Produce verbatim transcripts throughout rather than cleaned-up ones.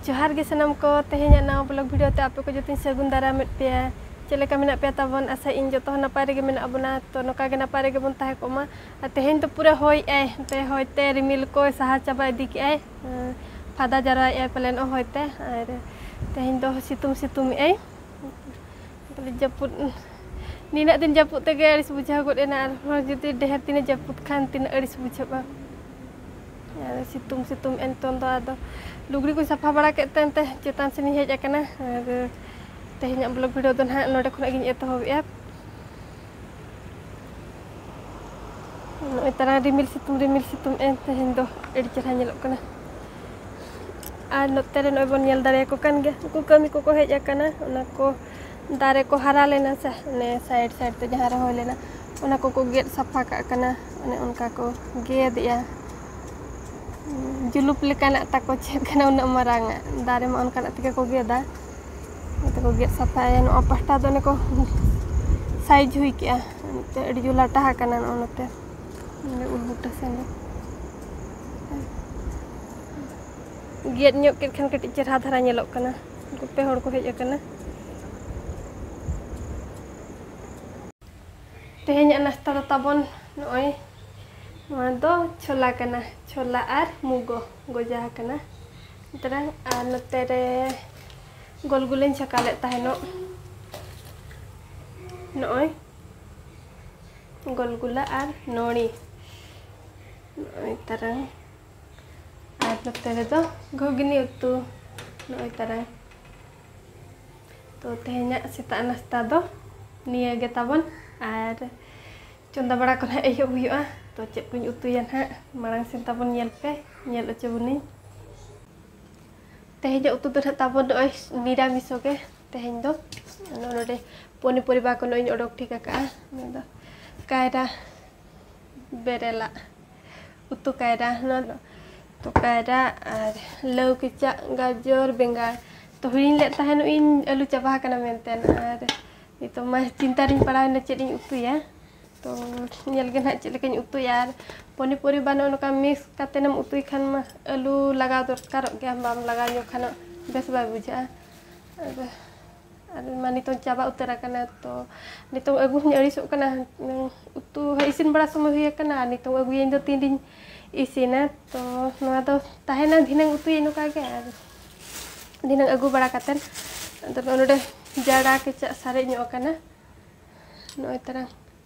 ᱡᱚᱦᱟᱨ ᱜᱮ ᱥᱟᱱᱟᱢ ᱠᱚ, ᱛᱮᱦᱮᱧᱟᱜ ᱱᱟᱣᱟ vlog video ᱛᱮ ᱟᱯᱮ ᱠᱚ ᱡᱚᱛᱚᱧ ᱥᱟᱹᱜᱩᱱ ᱫᱟᱨᱟᱢᱮᱫ ᱯᱮᱭᱟ᱾ ᱪᱮᱫ ᱞᱮᱠᱟ ᱢᱮᱱᱟᱜ ᱯᱮᱭᱟ ᱛᱟᱵᱚᱱ? ᱟᱥᱟᱭᱟᱹᱧ ᱡᱚᱛᱚ ᱦᱚᱲ ᱱᱟᱯᱟᱭ ᱨᱮᱜᱮ ᱢᱮᱱᱟᱜ ᱵᱚᱱᱟ, ᱛᱚ ᱱᱚᱝᱠᱟ ᱜᱮ ᱱᱟᱯᱟᱭ ᱨᱮᱜᱮ ᱵᱚᱱ ᱛᱟᱦᱮᱸ ᱠᱚᱜ ᱢᱟ᱾ ᱟᱨ ᱛᱮᱦᱮᱧ ᱫᱚ ᱯᱩᱨᱟᱹ ᱦᱚᱭᱮᱜᱼᱟᱭ, ᱛᱮ ᱦᱚᱭ ᱛᱮ ᱨᱤᱢᱤᱞ ᱠᱚᱭ ᱥᱟᱦᱟ ᱪᱟᱵᱟ ᱤᱫᱤ ᱠᱮᱜᱼᱟᱭ, ᱯᱷᱟᱫᱟ ᱡᱟᱨᱣᱟᱭᱮᱜᱼᱟᱭ ᱯᱟᱞᱮᱱ ᱦᱚᱭ ᱛᱮ᱾ ᱟᱨ ᱛᱮᱦᱮᱧ ᱫᱚ ᱥᱤᱛᱩᱝ ᱥᱤᱛᱩᱝ ᱮᱜᱼᱟᱭ᱾ ᱵᱚᱞᱮ ᱡᱟᱹᱯᱩᱫ, ᱱᱤᱱᱟᱹᱜ ᱫᱤᱱ ᱡᱟᱹᱯᱩᱫ ᱛᱮᱜᱮ ᱟᱹᱲᱤᱥ ᱵᱩᱡᱷᱟᱹᱣ ᱜᱚᱫ ᱮᱱᱟ, ᱟᱨᱦᱚᱸ ᱡᱩᱫᱤ ᱰᱷᱮᱨ ᱫᱤᱱᱮ ᱡᱟᱹᱯᱩᱫ ᱠᱷᱟᱱ ᱛᱤᱱᱟᱹᱜ ᱟᱹᱲᱤᱥ ᱵᱩᱡᱷᱟᱹᱜᱼᱟ᱾ ᱟᱨ ᱥᱤᱛᱩᱝ ᱥᱤᱛᱩᱝ ᱮᱱ ᱱᱤᱛᱚᱝ ᱫᱚ ᱟᱫᱚ ᱞᱩᱜᱽᱲᱤ ᱠᱚ ᱥᱟᱯᱷᱟ ᱵᱟᱲᱟ ᱠᱮᱫ ᱛᱮ ᱮᱱᱛᱮ ᱪᱮᱛᱟᱱ ᱥᱮᱱᱤᱧ ᱦᱮᱡ ᱟᱠᱟᱱᱟ᱾ ᱟᱨ ᱛᱮᱦᱮᱧᱟᱜ vlog video ᱫᱚ ᱱᱟᱦᱟᱜ ᱱᱚᱰᱮ ᱠᱷᱚᱱᱟᱜ ᱜᱤᱧ ᱮᱛᱚᱦᱚᱵᱮᱜᱼᱟ᱾ ᱱᱚᱜᱼᱚᱭ ᱛᱟᱨᱟ ᱨᱤᱢᱤᱞ ᱥᱤᱛᱩᱝ, ᱨᱤᱢᱤᱞ ᱥᱤᱛᱩᱝ ᱮᱱ ᱛᱮᱦᱮᱧ ᱫᱚ ᱟᱹᱰᱤ ᱪᱮᱦᱨᱟ ᱧᱮᱞᱚᱜ ᱠᱟᱱᱟ᱾ ᱟᱨ ᱱᱚᱛᱮ ᱨᱮ ᱱᱚᱜᱼᱚᱭ ᱵᱚᱱ ᱧᱮᱞ ᱫᱟᱲᱮᱭᱟᱠᱚ ᱠᱟᱱ ᱜᱮᱭᱟ, ᱩᱱᱠᱩ ᱠᱟᱹᱢᱤ ᱠᱚᱠᱚ ᱦᱮᱡ ᱟᱠᱟᱱᱟ᱾ ᱚᱱᱟ ᱠᱚ ᱫᱟᱨᱮ ᱠᱚ ᱦᱟᱨᱟ ᱞᱮᱱᱟ ᱥᱮ, ᱚᱱᱮ side side ᱛᱮ ᱡᱟᱦᱟᱸ ᱨᱚᱦᱚᱭ ᱞᱮᱱᱟ, ᱚᱱᱟ ᱠᱚᱠᱚ ᱜᱮᱫ ᱥᱟᱯᱷᱟ ᱠᱟᱜ ᱠᱟᱱᱟ᱾ ᱚᱱᱮ ᱚᱱᱠᱟ ᱠᱚ ᱜᱮᱫᱮᱜᱼᱟ᱾ ᱡᱩᱞᱩᱯ ᱞᱮᱠᱟᱱᱟᱜ ᱛᱟᱠᱚ ᱪᱮᱫ ᱠᱟᱱᱟ ᱩᱱᱟᱹᱜ ᱢᱟᱨᱟᱝ ᱟᱜ ᱫᱟᱨᱮ ᱢᱟ, ᱚᱱᱠᱟᱱᱟᱜ ᱛᱮᱜᱮ ᱠᱚ ᱜᱮᱫᱟ᱾ ᱱᱚᱛᱮ ᱠᱚ ᱜᱮᱫ ᱥᱟᱯᱷᱟᱭᱟ᱾ ᱱᱚᱣᱟ ᱯᱟᱦᱴᱟ ᱫᱚ ᱚᱱᱮ ᱠᱚ size ᱦᱩᱭ ᱠᱮᱜᱼᱟ, ᱱᱚᱛᱮ ᱟᱹᱰᱤ ᱡᱳᱨ ᱞᱟᱴᱟ ᱟᱠᱟᱱᱟ᱾ ᱱᱚᱜᱼᱚ ᱱᱚᱛᱮ ᱱᱚᱰᱮ ᱩᱞ ᱵᱩᱴᱟᱹ ᱥᱮᱱ ᱨᱮ ᱜᱮᱫ ᱧᱚᱜ ᱠᱮᱫ ᱠᱷᱟᱱ ᱠᱟᱹᱴᱤᱡ ᱪᱮᱦᱨᱟ ᱫᱷᱟᱨᱟ ᱧᱮᱞᱚᱜ ᱠᱟᱱᱟ᱾ ᱩᱱᱠᱩ ᱯᱮ ᱦᱚᱲ ᱠᱚ ᱦᱮᱡ ᱟᱠᱟᱱᱟ᱾ ᱛᱮᱦᱮᱧᱟᱜ ᱱᱟᱥᱛᱟ ᱫᱚ ᱛᱟᱵᱚᱱ ᱱᱚᱜᱼᱚᱭ ᱱᱚᱣᱟ ᱫᱚ ᱪᱷᱳᱞᱟ ᱠᱟᱱᱟ, ᱪᱷᱳᱞᱟ ᱟᱨ ᱢᱩᱜᱳ ᱜᱚᱡᱟ ᱟᱠᱟᱱᱟ᱾ ᱛᱟᱨᱟᱝ ᱟᱨ ᱱᱚᱛᱮ ᱨᱮ ᱜᱳᱞᱜᱩᱞᱟᱹᱧ ᱪᱷᱟᱸᱠᱟᱣ ᱞᱮᱫ ᱛᱟᱦᱮᱱᱚᱜ, ᱱᱚᱜᱼᱚᱭ ᱜᱳᱞᱜᱩᱞᱟ ᱟᱨ ᱱᱚᱲᱤ, ᱱᱚᱜᱼᱚᱭ ᱛᱟᱨᱟᱝ᱾ ᱟᱨ ᱱᱚᱛᱮ ᱨᱮᱫᱚ ᱜᱷᱩᱜᱽᱱᱤ ᱩᱛᱩ, ᱱᱚᱜᱼᱚᱭ ᱛᱟᱨᱟᱝ᱾ ᱛᱚ ᱛᱮᱦᱮᱧᱟᱜ ᱥᱮᱛᱟᱜ ᱱᱟᱥᱛᱟ ᱫᱚ ᱱᱤᱭᱟᱹ ᱜᱮ ᱛᱟᱵᱚᱱ, ᱟᱨ ᱪᱚᱸᱫᱟ ᱵᱟᱲᱟ ᱠᱚ ᱱᱟᱦᱟᱜ ᱮᱦᱚᱵ ᱦᱩᱭᱩᱜᱼᱟ᱾ ᱛᱚ ᱪᱮᱫ ᱠᱚᱧ ᱩᱛᱩᱭᱟ ᱱᱟᱦᱟᱜ, ᱢᱟᱲᱟᱝ ᱥᱮᱱ ᱛᱟᱵᱚᱱ ᱧᱮᱞ ᱯᱮ, ᱧᱮᱞ ᱦᱚᱪᱚ ᱵᱚᱱᱟᱹᱧ᱾ ᱛᱮᱦᱮᱧᱟᱜ ᱩᱛᱩ ᱫᱚ ᱱᱟᱦᱟᱜ ᱛᱟᱵᱚᱱ ᱱᱚᱜᱼᱚᱭ ᱱᱤᱨᱟᱢᱤᱥᱚ ᱜᱮ ᱛᱮᱦᱮᱧ ᱫᱚ᱾ ᱱᱚᱜᱼᱚ ᱱᱚᱰᱮ ᱯᱚᱱᱤᱯᱚᱨᱤᱵᱟ ᱠᱚ ᱱᱚᱜᱼᱚᱭ ᱤᱧ ᱚᱰᱚᱠ ᱴᱷᱤᱠ ᱟᱠᱟᱫᱼᱟ᱾ ᱱᱚᱣᱟ ᱫᱚ ᱠᱟᱭᱨᱟ ᱵᱮᱨᱮᱞᱟᱜ ᱩᱛᱩ, ᱠᱟᱭᱨᱟ, ᱱᱚᱣᱟ ᱫᱚ ᱩᱛᱩ ᱠᱟᱭᱨᱟ ᱟᱨ ᱞᱟᱹᱣ ᱠᱮᱪᱟᱜ, ᱜᱟᱡᱚᱨ, ᱵᱮᱸᱜᱟᱲ᱾ ᱛᱚ ᱦᱤᱲᱤᱧ ᱞᱮᱫ ᱛᱟᱦᱮᱱᱚᱜ ᱤᱧ ᱟᱹᱞᱩ ᱪᱟᱵᱟ ᱟᱠᱟᱱᱟ ᱢᱮᱱᱛᱮ, ᱟᱨ ᱱᱤᱛᱚᱜ ᱢᱟ ᱪᱤᱱᱛᱟ ᱨᱤᱧ ᱯᱟᱲᱟᱣᱮᱱᱟ ᱪᱮᱫ ᱤᱧ ᱩᱛᱩᱭᱟ᱾ ᱛᱚ ᱧᱮᱞ ᱜᱮ ᱱᱟᱦᱟᱜ ᱪᱮᱫ ᱞᱮᱠᱟᱧ ᱩᱛᱩᱭᱟ᱾ ᱟᱨ ᱯᱚᱱᱤᱯᱚᱨᱤ ᱵᱟᱹᱱᱩᱜ ᱱᱚᱝᱠᱟ ᱢᱤᱠᱥ ᱠᱟᱛᱮᱱᱮᱢ ᱩᱛᱩᱭ ᱠᱷᱟᱱ ᱢᱟ ᱟᱹᱞᱩ ᱞᱟᱜᱟᱣ ᱫᱚᱨᱠᱟᱨᱚᱜ ᱜᱮᱭᱟ, ᱵᱟᱢ ᱞᱟᱜᱟᱣ ᱧᱚᱜ ᱠᱷᱟᱱ ᱵᱮᱥ ᱵᱟᱭ ᱵᱩᱡᱷᱟᱹᱜᱼᱟ᱾ ᱟᱫᱚ ᱟᱨ ᱢᱟ ᱱᱤᱛᱚᱝ ᱪᱟᱵᱟ ᱩᱛᱟᱹᱨ ᱟᱠᱟᱱᱟ᱾ ᱛᱚ ᱱᱤᱛᱚᱝ ᱟᱹᱜᱩ ᱦᱚᱸᱧ ᱟᱹᱲᱤᱥᱚᱜ ᱠᱟᱱᱟ᱾ ᱩᱛᱩ ᱦᱚᱸ ᱤᱥᱤᱱ ᱵᱟᱲᱟ ᱥᱚᱢᱚᱭ ᱦᱩᱭ ᱟᱠᱟᱱᱟ, ᱟᱨ ᱱᱤᱛᱚᱝ ᱟᱹᱜᱩᱭᱟᱹᱧ ᱫᱚ ᱛᱤᱱ ᱨᱤᱧ ᱤᱥᱤᱱᱟ? ᱛᱚ ᱱᱚᱣᱟ ᱫᱚ ᱛᱟᱦᱮᱱᱟ, ᱫᱷᱤᱱᱟᱹᱝ ᱩᱛᱩᱭᱟᱹᱧ ᱱᱚᱝᱠᱟ ᱜᱮ᱾ ᱟᱨ ᱫᱷᱤᱱᱟᱹᱝ ᱟᱹᱜᱩ ᱵᱟᱲᱟ ᱠᱟᱛᱮᱫ ᱟᱫᱚ ᱱᱚᱰᱮ ᱡᱟᱰᱟ ᱠᱮᱪᱟᱜ ᱥᱟᱨᱮᱡ ᱧᱚᱜ ᱟᱠᱟᱱᱟ᱾ ᱱᱚᱜᱼᱚᱭ ᱛᱟᱨᱟ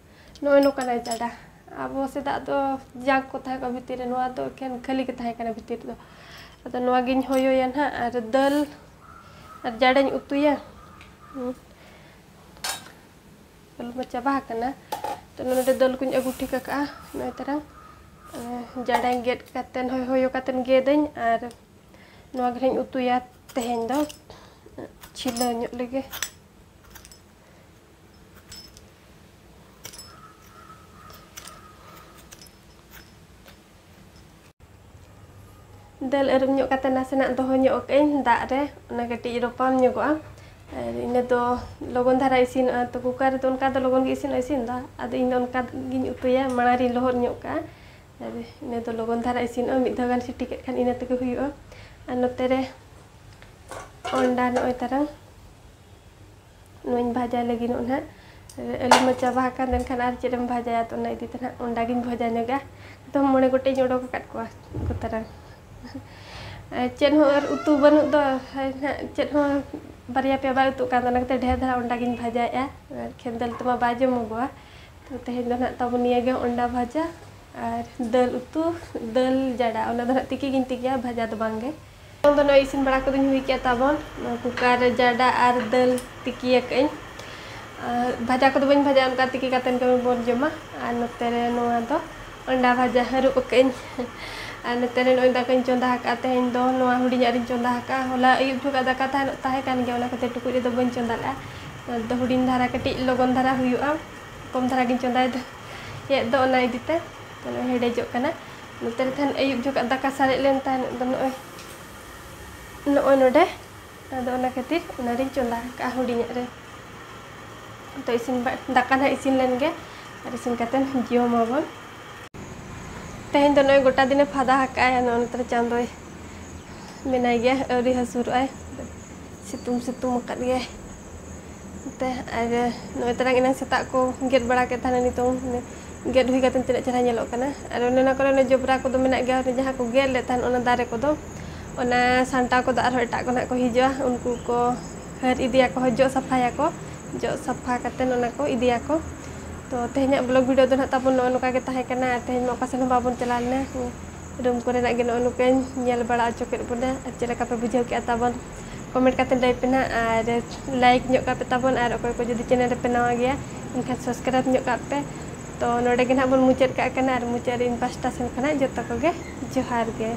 ᱱᱚᱜᱼᱚᱭ ᱱᱚᱝᱠᱟᱱᱟᱜ ᱡᱟᱰᱟ᱾ ᱟᱵᱚ ᱥᱮᱫᱟᱜ ᱫᱚ ᱡᱟᱝ ᱠᱚ ᱛᱟᱦᱮᱸ ᱠᱚᱜᱼᱟ ᱵᱷᱤᱛᱤᱨ ᱨᱮ, ᱱᱚᱣᱟ ᱫᱚ ᱮᱠᱷᱮᱱ ᱠᱷᱟᱹᱞᱤ ᱜᱮ ᱛᱟᱦᱮᱸ ᱠᱟᱱᱟ ᱵᱷᱤᱛᱤᱨ ᱨᱮᱫᱚ᱾ ᱟᱫᱚ ᱱᱚᱣᱟ ᱜᱤᱧ ᱦᱚᱭᱚᱭᱟ ᱱᱟᱦᱟᱜ, ᱟᱨ ᱫᱟᱹᱞ ᱟᱨ ᱡᱟᱰᱟᱧ ᱩᱛᱩᱭᱟ᱾ ᱦᱩᱸ᱾ ᱟᱹᱞᱩ ᱢᱟ ᱪᱟᱵᱟ ᱟᱠᱟᱱᱟ᱾ ᱛᱚ ᱱᱚᱰᱮ ᱫᱟᱹᱞ ᱠᱚᱧ ᱟᱹᱜᱩ ᱴᱷᱤᱠ ᱟᱠᱟᱫᱼᱟ᱾ ᱱᱚᱜᱼᱚᱭ ᱛᱟᱨᱟᱝ, ᱮᱸ, ᱡᱟᱰᱟᱧ ᱜᱮᱫ ᱠᱟᱛᱮᱱ, ᱦᱚᱭ ᱦᱚᱭᱚ ᱠᱟᱛᱮᱱ ᱜᱮᱫᱟᱹᱧ, ᱟᱨ ᱱᱚᱣᱟ ᱜᱮ ᱱᱟᱦᱟᱜ ᱤᱧ ᱩᱛᱩᱭᱟ ᱛᱮᱦᱮᱧ ᱫᱚ᱾ ᱪᱷᱤᱞᱟᱹᱣ ᱧᱚᱜ ᱞᱮᱜᱮ᱾ ᱫᱟᱹᱞ ᱟᱹᱨᱩᱵ ᱧᱚᱜ ᱠᱟᱛᱮ ᱱᱟᱥᱮᱱᱟᱜ ᱫᱚᱦᱚ ᱧᱚᱜ ᱠᱟᱜ ᱟᱹᱧ ᱫᱟᱜ ᱨᱮ, ᱚᱱᱟ ᱠᱟᱹᱴᱤᱡ ᱨᱚᱯᱟᱢ ᱧᱚᱜᱚᱜᱼᱟ᱾ ᱟᱨ ᱤᱱᱟᱹ ᱫᱚ ᱞᱚᱜᱚᱱ ᱫᱷᱟᱨᱟ ᱤᱥᱤᱱᱚᱜᱼᱟ᱾ ᱛᱚ ᱠᱩᱠᱟᱨ ᱨᱮᱫᱚ ᱚᱱᱠᱟ ᱫᱚ ᱞᱚᱜᱚᱱ ᱜᱮ ᱤᱥᱤᱱᱚᱜᱼᱟ ᱤᱥᱤᱱ ᱫᱚ, ᱟᱫᱚ ᱤᱧ ᱫᱚ ᱚᱱᱠᱟ ᱜᱤᱧ ᱩᱛᱩᱭᱟ, ᱢᱟᱲᱟᱝ ᱨᱤᱧ ᱞᱚᱦᱚᱫ ᱧᱚᱜ ᱠᱟᱜᱼᱟ᱾ ᱟᱨ ᱤᱱᱟᱹ ᱫᱚ ᱞᱚᱜᱚᱱ ᱫᱷᱟᱨᱟ ᱤᱥᱤᱱᱚᱜᱼᱟ, ᱢᱤᱫ ᱫᱷᱟᱣ ᱜᱟᱱ ᱥᱤᱴᱤ ᱠᱮᱫ ᱠᱷᱟᱱ ᱤᱱᱟᱹ ᱛᱮᱜᱮ ᱦᱩᱭᱩᱜᱼᱟ᱾ ᱟᱨ ᱱᱚᱛᱮ ᱨᱮ ᱚᱱᱰᱟ ᱱᱚᱜᱼᱚᱭ ᱛᱟᱨᱟᱝ ᱱᱚᱣᱟᱧ ᱵᱷᱟᱡᱟᱭ ᱞᱟᱹᱜᱤᱫ ᱱᱚᱜᱼᱚᱭ ᱱᱟᱦᱟᱜ᱾ ᱟᱹᱞᱩ ᱢᱟ ᱪᱟᱵᱟ ᱟᱠᱟᱱ, ᱮᱱᱠᱷᱟᱱ ᱟᱨ ᱪᱮᱫ ᱮᱢ ᱵᱷᱟᱡᱟᱭᱟ? ᱛᱚ ᱚᱱᱟ ᱤᱫᱤ ᱛᱮ ᱱᱟᱦᱟᱜ ᱚᱱᱰᱟ ᱜᱤᱧ ᱵᱷᱟᱡᱟ ᱧᱚᱜᱟ᱾ ᱮᱠᱫᱚᱢ ᱢᱚᱬᱮ ᱜᱚᱴᱮᱡ ᱤᱧ ᱚᱰᱚᱠ ᱟᱠᱟᱫ ᱠᱚᱣᱟ ᱩᱱᱠᱩ ᱛᱟᱨᱟᱝ᱾ ᱟᱨ ᱪᱮᱫ ᱦᱚᱸ ᱟᱨ ᱩᱛᱩ ᱵᱟᱹᱱᱩᱜ ᱫᱚ, ᱦᱳᱭ ᱱᱟᱦᱟᱜ ᱪᱮᱫ ᱦᱚᱸ ᱵᱟᱨᱭᱟ ᱯᱮᱭᱟ ᱵᱟᱭ ᱩᱛᱩᱜ ᱠᱟᱱ ᱛᱟᱦᱮᱱᱟ, ᱠᱟᱛᱮ ᱰᱷᱮᱨ ᱫᱷᱟᱨᱟ ᱚᱱᱰᱟ ᱜᱤᱧ ᱵᱷᱟᱡᱟᱭᱮᱫᱼᱟ᱾ ᱟᱨ ᱠᱷᱮᱱ ᱫᱟᱹᱞ ᱛᱮᱢᱟ ᱵᱟᱭ ᱡᱚᱢᱚᱜᱚᱜᱼᱟ᱾ ᱛᱚ ᱛᱮᱦᱮᱧ ᱫᱚ ᱱᱟᱦᱟᱜ ᱛᱟᱵᱚ ᱱᱤᱭᱟᱹ ᱜᱮ ᱚᱱᱰᱟ ᱵᱷᱟᱡᱟ ᱟᱨ ᱫᱟᱹᱞ ᱩᱛᱩ, ᱫᱟᱹᱞ ᱡᱟᱰᱟ, ᱚᱱᱟ ᱫᱚ ᱱᱟᱦᱟᱜ ᱛᱤᱠᱤ ᱜᱤᱧ ᱛᱤᱠᱤᱭᱟ, ᱵᱷᱟᱡᱟ ᱫᱚ ᱵᱟᱝ ᱜᱮ᱾ ᱱᱤᱛᱚᱝ ᱫᱚ ᱱᱚᱜᱼᱚᱭ ᱤᱥᱤᱱ ᱵᱟᱲᱟ ᱠᱚᱫᱚᱧ ᱦᱩᱭ ᱠᱮᱫᱼᱟ ᱛᱟᱵᱚᱱ᱾ ᱱᱚᱣᱟ ᱠᱩᱠᱟᱨ ᱨᱮ ᱡᱟᱰᱟ ᱟᱨ ᱫᱟᱹᱞ ᱛᱤᱠᱤ ᱟᱠᱟᱫ ᱟᱹᱧ᱾ ᱟᱨ ᱵᱷᱟᱡᱟ ᱠᱚᱫᱚ ᱵᱟᱹᱧ ᱵᱷᱟᱡᱟ, ᱚᱱᱠᱟ ᱛᱤᱠᱤ ᱠᱟᱛᱮᱱ ᱜᱮ ᱵᱚᱱ ᱡᱚᱢᱟ᱾ ᱟᱨ ᱱᱚᱛᱮ ᱨᱮ ᱱᱚᱣᱟ ᱫᱚ ᱚᱱᱰᱟ ᱵᱷᱟᱡᱟ ᱦᱟᱹᱨᱩᱵ ᱟᱠᱟᱫ ᱟᱹᱧ᱾ ᱟᱨ ᱱᱚᱛᱮ ᱨᱮ ᱱᱚᱜᱼᱚᱭ ᱫᱟᱠᱟᱧ ᱪᱚᱸᱫᱟ ᱟᱠᱟᱫᱼᱟ᱾ ᱛᱮᱦᱮᱧ ᱫᱚ ᱱᱚᱣᱟ ᱦᱩᱰᱤᱧᱟᱜ ᱨᱤᱧ ᱪᱚᱸᱫᱟ ᱟᱠᱟᱫᱼᱟ᱾ ᱦᱚᱞᱟ ᱟᱹᱭᱩᱵ ᱡᱚᱠᱷᱟᱜ ᱫᱟᱠᱟ ᱛᱟᱦᱮᱱ, ᱛᱟᱦᱮᱸ ᱠᱟᱱ ᱜᱮᱭᱟ, ᱚᱱᱟ ᱠᱷᱟᱹᱛᱤᱨ ᱴᱩᱠᱩᱡ ᱨᱮᱫᱚ ᱵᱟᱹᱧ ᱪᱚᱸᱫᱟ ᱞᱮᱫᱼᱟ᱾ ᱱᱚᱣᱟ ᱫᱚ ᱦᱩᱰᱤᱧ ᱫᱷᱟᱨᱟ, ᱠᱟᱹᱴᱤᱡ ᱞᱚᱜᱚᱱ ᱫᱷᱟᱨᱟ ᱦᱩᱭᱩᱜᱼᱟ, ᱠᱚᱢ ᱫᱷᱟᱨᱟ ᱜᱤᱧ ᱪᱚᱸᱫᱟᱭ ᱫᱚ, ᱮᱫ ᱫᱚ, ᱚᱱᱟ ᱤᱫᱤᱛᱮ᱾ ᱛᱟᱦᱞᱮ ᱦᱮᱰᱮᱡᱚᱜ ᱠᱟᱱᱟ᱾ ᱱᱚᱛᱮ ᱨᱮ ᱛᱟᱦᱮᱱ ᱟᱹᱭᱩᱵ ᱡᱚᱠᱷᱟᱜ ᱫᱟᱠᱟ ᱥᱟᱨᱮᱡ ᱞᱮᱱ ᱛᱟᱦᱮᱱ ᱫᱚ ᱱᱚᱜᱼᱚᱭ, ᱱᱚᱜᱼᱚᱭ ᱱᱚᱰᱮ᱾ ᱟᱫᱚ ᱚᱱᱟ ᱠᱷᱟᱹᱛᱤᱨ ᱚᱱᱟᱨᱤᱧ ᱪᱚᱸᱫᱟ ᱟᱠᱟᱫᱼᱟ ᱦᱩᱰᱤᱧᱟᱜ ᱨᱮ᱾ ᱛᱚ ᱤᱥᱤᱱ ᱵᱟ-, ᱫᱟᱠᱟ ᱱᱟᱦᱟᱜ ᱤᱥᱤᱱ ᱞᱮᱱ ᱜᱮ᱾ ᱟᱨ ᱤᱥᱤᱱ ᱠᱟᱛᱮᱫ ᱡᱚᱢᱟᱵᱚᱱ᱾ ᱛᱮᱦᱮᱧ ᱫᱚ ᱱᱚᱜᱼᱚᱭ ᱜᱚᱴᱟ ᱫᱤᱱᱮ ᱯᱷᱟᱫᱟ ᱟᱠᱟᱫᱼᱟᱭ, ᱱᱚᱜᱼᱚ ᱱᱚᱛᱮ ᱨᱮ ᱪᱟᱸᱫᱚᱭ ᱢᱮᱱᱟᱭ ᱜᱮᱭᱟ, ᱟᱹᱣᱨᱤ ᱦᱟᱹᱥᱩᱨᱚᱜᱼᱟᱭ, ᱥᱤᱛᱩᱝ ᱥᱤᱛᱩᱝ ᱟᱠᱟᱫ ᱜᱮᱭᱟᱭ᱾ ᱛᱮ ᱟᱨ ᱱᱚᱜᱼᱚᱭ ᱛᱟᱨᱟᱝ ᱮᱱᱟᱝ ᱥᱮᱛᱟᱜ ᱠᱚ ᱜᱮᱫ ᱵᱟᱲᱟ ᱠᱮᱫ ᱛᱟᱦᱮᱱᱟ, ᱱᱤᱛᱚᱝ ᱜᱮᱫ ᱦᱩᱭ ᱠᱟᱛᱮ ᱛᱤᱱᱟᱹᱜ ᱪᱮᱦᱨᱟ ᱧᱮᱞᱚᱜ ᱠᱟᱱᱟ᱾ ᱟᱨ ᱚᱱᱮ ᱚᱱᱟ ᱠᱚᱨᱮ ᱚᱱᱮ ᱡᱚᱵᱽᱨᱟ ᱠᱚᱫᱚ ᱢᱮᱱᱟᱜ ᱜᱮᱭᱟ, ᱚᱱᱮ ᱡᱟᱦᱟᱸ ᱠᱚ ᱜᱮᱫ ᱞᱮᱫ ᱛᱟᱦᱮᱱ ᱚᱱᱟ ᱫᱟᱨᱮ ᱠᱚᱫᱚ, ᱚᱱᱟ ᱥᱟᱢᱴᱟᱣ ᱠᱚᱫᱚ ᱟᱨᱦᱚᱸ ᱮᱴᱟᱜ ᱠᱚ ᱱᱟᱦᱟᱜ ᱠᱚ ᱦᱤᱡᱩᱜᱼᱟ, ᱩᱱᱠᱩ ᱠᱚ ᱦᱟᱹᱨ ᱤᱫᱤᱭᱟᱠᱚ, ᱡᱚᱜ ᱥᱟᱯᱷᱟᱭᱟᱠᱚ, ᱡᱚᱜ ᱥᱟᱯᱷᱟ ᱠᱟᱛᱮ ᱚᱱᱟ ᱠᱚ ᱤᱫᱤᱭᱟᱠᱚ᱾ ᱛᱚ ᱛᱮᱦᱮᱧᱟᱜ vlog video ᱫᱚ ᱱᱟᱦᱟᱜ ᱛᱟᱵᱚᱱ ᱱᱚᱜᱼᱚ ᱱᱚᱝᱠᱟ ᱜᱮ ᱛᱟᱦᱮᱸ ᱠᱟᱱᱟ, ᱟᱨ ᱛᱮᱦᱮᱧ ᱢᱟ ᱚᱠᱟ ᱥᱮᱫ ᱦᱚᱸ ᱵᱟᱵᱚᱱ ᱪᱟᱞᱟᱣ ᱞᱮᱱᱟ, ᱨᱩᱢ ᱠᱚᱨᱮᱱᱟᱜ ᱜᱮ ᱱᱚᱜᱼᱚ ᱱᱚᱝᱠᱟᱧ ᱧᱮᱞ ᱵᱟᱲᱟ ᱦᱚᱪᱚ ᱠᱮᱫ ᱵᱚᱱᱟ᱾ ᱟᱨ ᱪᱮᱫ ᱞᱮᱠᱟ ᱯᱮ ᱵᱩᱡᱷᱟᱹᱣ ᱠᱮᱫᱼᱟ ᱛᱟᱵᱚᱱ comment ᱠᱟᱛᱮ ᱞᱟᱹᱭ ᱯᱮ ᱱᱟᱦᱟᱜ, ᱟᱨ like ᱧᱚᱜ ᱠᱟᱜ ᱯᱮ ᱛᱟᱵᱚᱱ, ᱟᱨ ᱚᱠᱚᱭ ᱠᱚ ᱡᱩᱫᱤ channel ᱨᱮᱯᱮ ᱱᱟᱣᱟ ᱜᱮᱭᱟ ᱮᱱᱠᱷᱟᱱ subscribe ᱧᱚᱜ ᱠᱟᱜ ᱯᱮ᱾ ᱛᱚ ᱱᱚᱰᱮ ᱜᱮ ᱱᱟᱦᱟᱜ ᱵᱚᱱ ᱢᱩᱪᱟᱹᱫ ᱠᱟᱜ ᱠᱟᱱᱟ, ᱟᱨ ᱢᱩᱪᱟᱹᱫ ᱨᱮ ᱤᱧ ᱯᱟᱥᱴᱟ ᱥᱮᱱ ᱠᱷᱚᱱᱟᱜ ᱡᱚᱛᱚ ᱠᱚᱜᱮ ᱡᱚᱦᱟᱨ ᱜᱮ᱾